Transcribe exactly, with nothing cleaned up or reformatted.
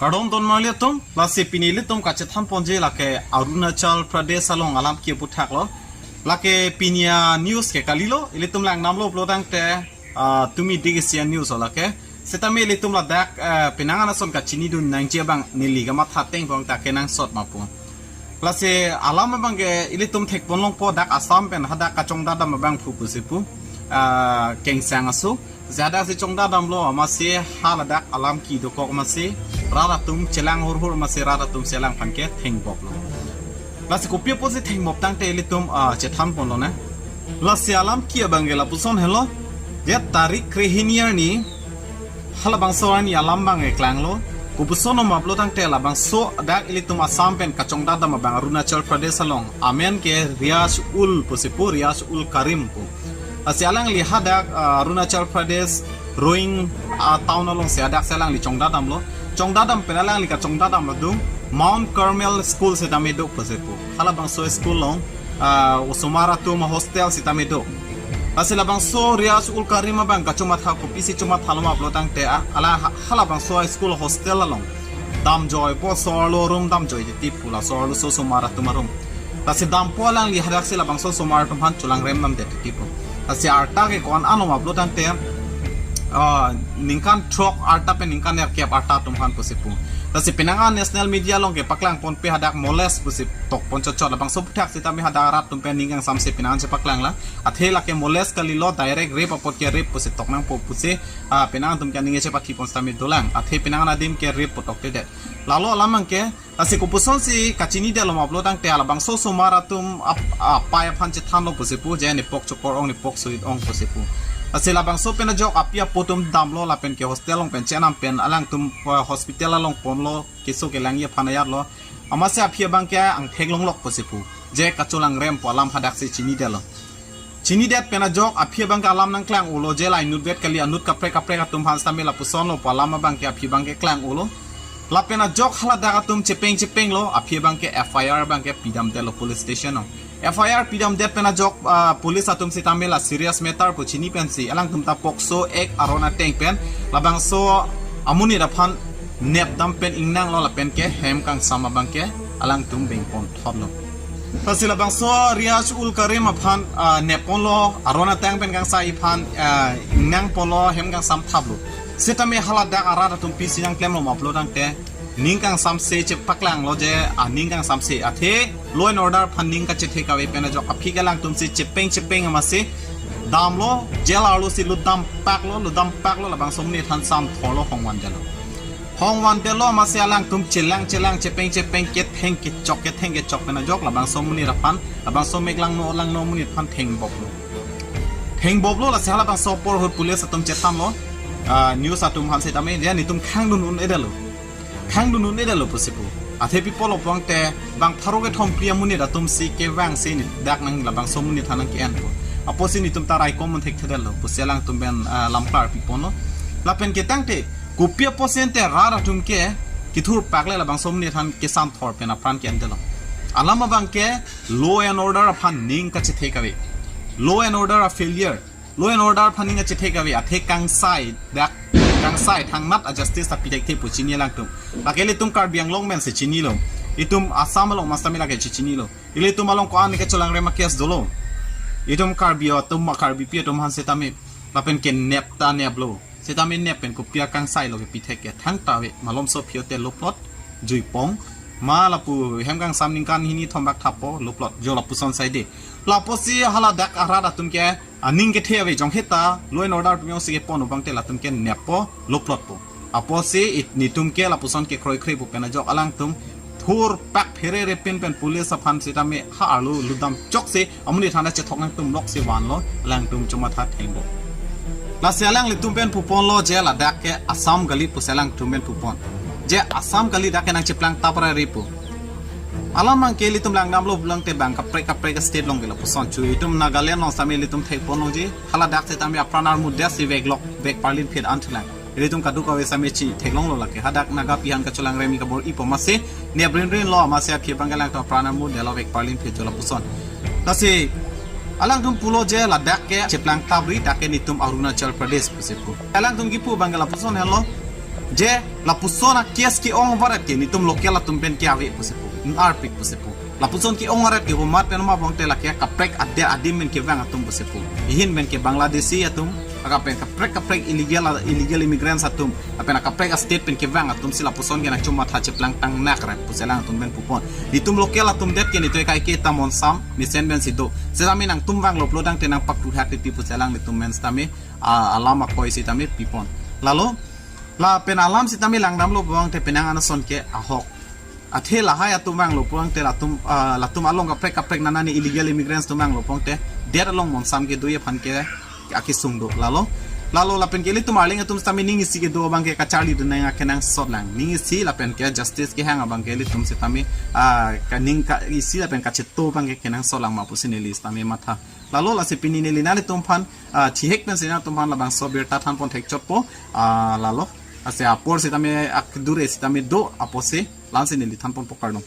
Kardom don marli atum, lasi pini ilitum kachethan ponji lake Arunachal Pradesh along alam ki aputhak lo. Lake pini a-news ke kalilo, ilitum langdamlo pulotangte, ah, tumi dik isi a-news lo lake. Setame ilitum ladak, eh, penang an ason kachinidun nangji abang neli kamatha ateng bang ta kenangsot ma pu. Lasi alam abang ke ilitum thekpon longpo, dak Assam pen hadak kachongdat dam abang phu pusi pu, ah, kengsang aso. Jada si chongdat damlo amatsi haladak alam ki dokok amatsi rat atum chelang hurhur amatsi rat atum chelang aphan ke thengbop lo. Lasi kopi apotsi thengbop tangte ilitum, ah, chethan ponlo na. Lasi alam ki abang ke lapuson helo. Je tarik krehini arni halabangso arni alam abang ke klanglo. Kopuson om apulotangte labangso dak ilitum Assam pen kachongdat dam abang Arunachal Pradesh along amen ke Riaz Ul pusi pu, Riaz Ul Karim pu. Lasi alangli hadak, ah, Arunachal Pradesh Roing, ah, town alongsi hadak si alangli chongdat damlo. Chongdat dam pen alangli kachongdat dam adung Mount Carmel School setame do pusi pu. Halabangso school along, ah, osomar atum hostel setame do. Lasi labangso Riaz Ul Karim abang kachomatha kopisi chomatha lo ma pulotangte, ah, hala ha-, halabangso school hostel along damjoi po, so-arlo room damjoi titi pu, laso-arloso osomar atum aroom. Lasi dampo alangli hadak si labangso osomar atum aphan cholangrem damdet titi pu. Lasi arta ke ko-an an lo ma pulotangte, ah, ningkan throk arta pen ningkan nerkep arta atum aphan pusi pu. Lasi penang an national media along ke paklang ponpe hadak molest pusi tokpon chotchot, labangso aputhak setame hadak rat atum pen ning kangsamse penang an chepaklang lang. Athe lake molest kalilo, direct rape apot ke rape pusi tok nangpo pusi, ah, penang atum ke aning chepathi pon setame dolang. Athe penang an adim ke rape pu toktedet. Lalo alam abang ke, lasi kopuson si kachinidetlo ma pulotangte halabangso osomar atum ap-, apai aphan chethanlo pusi pu, je nepok chokor ong, nepok suit ong pusi pu. Lasi labangso pen ajok api apo atum damlo lapen ke hostel along pen chenam pen alangtum, eh, hospital along ponlo, keso kelangji aphan ayatlo. Amatsi aphi abang ke angthek longlok pusi pu. Je kacholangrem pu alam hadak si chinidetlo. Chinidet pen ajok aphi abang ke alam nangklang olo, je la inutvet kali, anut kaprek kaprek atum aphan setame lapuson lo pu alam abang ke aphi abang ke klang olo. Lapen ajok haladak atum chepeng chepeng lo, aphi abang ke F I R abang ke pidamdetlo police station along. F I R pidamdet pen ajok, ah, police atum setame la serious matter pu chini pensi alangtum ta POCSO Act aron ateng pen labangso amonit aphan nepdam pen ingnanglo lapen ke hem kangsam abang ke alangtum bengpon thotlo. Lasi labangso Riaz Ul Karim aphan, ah, nepponlo, aron ateng pen kangsai aphan, ah, ingnangponlo, hem kangsam thaplo. Setame haladak arat atum pisi nangklemlo ma pulotangte, ning kangsamse chepaklanglo je, ah, ning kangsamse athe law and order aphan ning kachethe kave pen ajok aphi ke alangtum si chepeng chepeng amatsi damlo, jail arlo si lutdam paklo, lutdam paklo, labangso amonit aphan sam thorlo, hong vandetlo. Hong vandetlo amatsi alangtum chelang chelang chepeng chepeng ketheng kechok, ketheng kechok pen ajok labangso amonit aphan, labangso mek langno langno amonit aphan thengboplo. Thengboplo lasi halabangso apor ahut police atum chethanlo, ah, news atum aphan setame, je netum khangdun un-edetlo. Khangdun un-edetlo pusi pu. Athe pi pulo pulotangte bang pharo kethom phli amonit atum si kevang si ne dak nang labangso amonit aphan nangke-enpo. Apotsi netum ta raikom un thekthedetlo pusi alangtum pen, ah, lam klarpiponlo. Lapen ke tangte kopi apotsi ente rat atum ke kethur pakle labangso amonit aphan kesam thor pen apran ke-endetlo. Alam abang ke law and order aphan ning kachethe kave. Law and order a-failure. Law and order aphan ning kachethe kave athe kangsai dak, kangsai thangnat a-justice ta pithekthe pu chini alangtum. Lake ilitum Karbi Anglong pen si chinilo. Itum Assam along setame lake chechinilo. Ilitum along ko-an ke cholangrem a-case dolo. Itum Karbi atum, Karbipi atum aphan setame lapen ke nep ta neplo. Setame nep pen kopi akangsai lo kepithek ke thangta ave, malomso aphi o te loplot, juipong. Ma lapu hem kangsam ningkan hini thom bak thappo, loplot, jo lapuson saide. Lapusi haladak arat atum ke aning kethe ave, jong heta law and order atum jongsi kepon abang te latum ke neppo, loplotpo. Apotsi it netum ke lapuson ke kroikre pu pen ajok alangtum thur pak phere repin pen police aphan setame ha arlo lutdam chokse amonit aphan ta chethok nangtum loksi vanlo, alangtum chomatha thengpo. Lasi alanglitum pen puponlo je ladak ke Assam kali pusi alangtum pen pupon. Je Assam kali, dak ke nangcheplang tapra ri pu. Alam abang ke ilitum langdamlo pulang te bang kaprek kaprek state along ke lapuson chu. Itum Nagaland along setame ilitum thekpon longji. Haladak setame apran armu desi veklok, vek parlin phit an thulang. Ilitum kadokave setame chitheklonglo lake. Hadak Naga aphan kacholangrem ke bor-ipo amatsi, ne brin brin lo amatsi aphi abang ke alangtum apran armu delo, vek parlin phit jo lapuson. Lasi alangtum pulo je ladak ke cheplang tapri, dak ke netum Arunachal Pradesh pusi pu. Alangtum kipu abang ke lapuson helo. Je lapuson a-case ke-ong varet ke netum local atum pen ke ave pusi pu. Arpik pusi pu. Lapuson ke-ong varet ke homat pen ma bangte lake kaprek ade adim pen kevang atum pusi pu. Ihin pen ke Bangladeshi atum, aka pen kaprek kaprek illegal, illegal immigrants atum, apen kaprek a-state pen kevang atum si lapuson ke nangchum matha cheplang tang nak rat pusi alangtum pen pupon. Netum local atum det ke netum kai ke ta monsam mesen pen si do. Setame nangtum vanglo pulo tangte nangpakruhak titi pusi alanglitum pen setame, ah, alam akoi setame pipon. Lalo, lapen alam setame langdamlo pulote penang anason ke ahok. Athe lahai atum vanglo pulote latum, ah, latum along kaprek kaprek nanani illegal immigrants atum vanglo pulote, det along monsam kedo aphan ke akesung do. Lalo, lalo lapen ke ilitum arleng atum setame ning isi kedo abang ke kacharli dun nang akenangsot lang. Ning isi lapen ke justice kehang abang ke ilitum setame, ah, kaning ka isi lapen kacheto abang ke kenangsot lang ma pusi neli setame matha. Lalo lasi pini neli nanglitum aphan, ah, thihek pensi nangtum aphan labangso abirta thanpon thekchotpo, ah, lalo. Lasi apor setame akdure setame do apotsi la-ansi neli thanponpo, kardom.